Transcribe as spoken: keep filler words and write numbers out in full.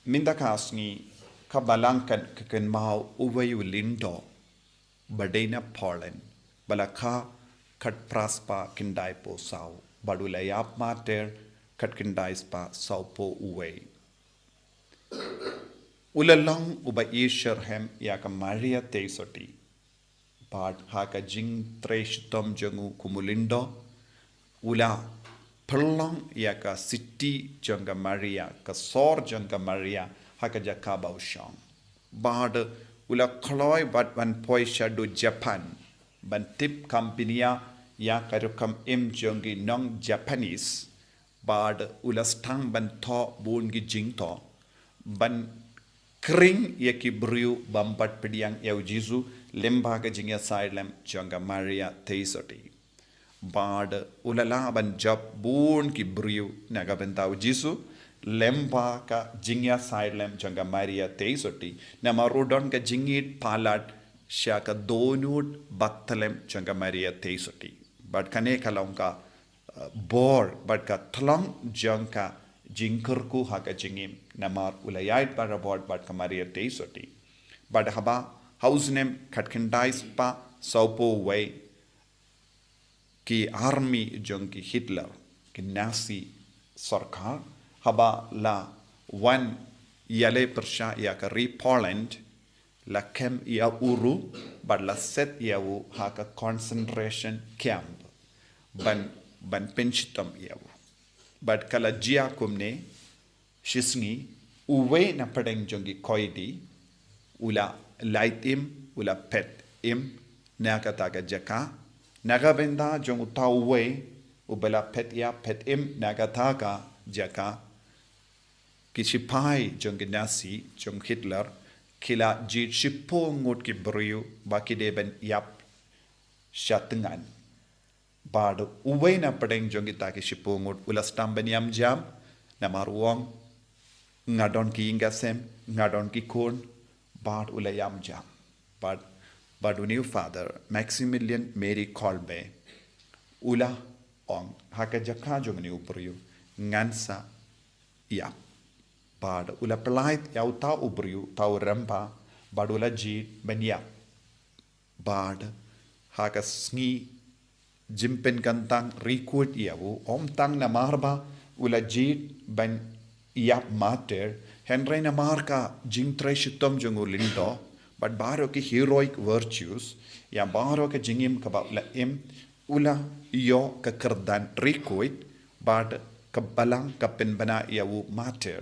Mynta ka sngi ka Balang kan ka kynmaw uwei u lyngdoh ba dei na Poland, ba la kha khatphra spah khyndai phew saw, bad u la ïap martyr khatkhyndai spah saw phew uwei. U la long uba ïasyrhem ïa ka Maria Theisotti. Bad ha ka jingtrei shitom jong u kum u lyngdoh, u la pynlong ïa ka siti jong ka Maria, ka sor jong ka Maria, ha ka jaka ba u shong. Bad u la kloi bad ban poi sha u Japan ban tip kam pynïaid ïa ka rukom im jong ki nong Japanese. Bad u la sdang ban thoh bun ki jingthoh ban khring ïa ki briew bym pat pdiang ïa u Jisu lyngba ka jingïasaid lem jong ka Maria Theisotti. Bad u la lah ban jop bun ki briew na ka bynta u Jisu lyngba ka jingïasaid lem jong ka Maria Theisotti. Namar u don ka jingïeit palat sha ka dohnud bathylliem jong ka Maria Theisotti. Bad kane ka long ka uh, bor bad ka thlong jong ka jingkyrkhu ha ka jingim, namar u la ïaid barabor bad ka Maria Theisotti. Bad haba ha u snem khatkhyndai spah saw phew wei, ki army jong ki Hitler, ki Nazi sorkar, haba la wan ïaleh pyrshah ïa ka ri Poland, la kem ïa u ruh bad la set ïa u ha ka concentration camp ban, ban pynshitom ïa u. Bad ka la jia kumne, shisngi uwei na pdeng jong ki koidi u la lait im, u la phet im na kata ka jaka. Na ka bynta jong uta uwei uba la phet ïap phet im na kata ka jaka, ki shipai jong ki Nazi jong Hitler ki la jied shiphew ngut ki briew ba ki dei ban ïap sha tngan. Bad uwei na pdeng jong kita ki shiphew ngut u la sdang ban ïam jam, namar u ong, nga don ki ïing ki sem, nga don ki khun, bad u la ïam jam. Bad, bad une u Father Maximilian Mary Kolbe u la ong, ha ka jaka jong une u briew ngan sa ïap. Bad u la pyllait ïa uta u briew, uta u rangbah, bad u la jied ban ïap. Bad ha ka sngi jingpynkyntang rikut ïa u, ym tang namar ba u la jied ban ïap martyr, hynrei namar ka jingtrei shitom jong u lyngdoh bad baroh ki heroic virtues, ïa baroh ka jingim kaba u la im, u la ïoh ka kyrdan rikut bad ka Balang ka pynbna ïa u martyr.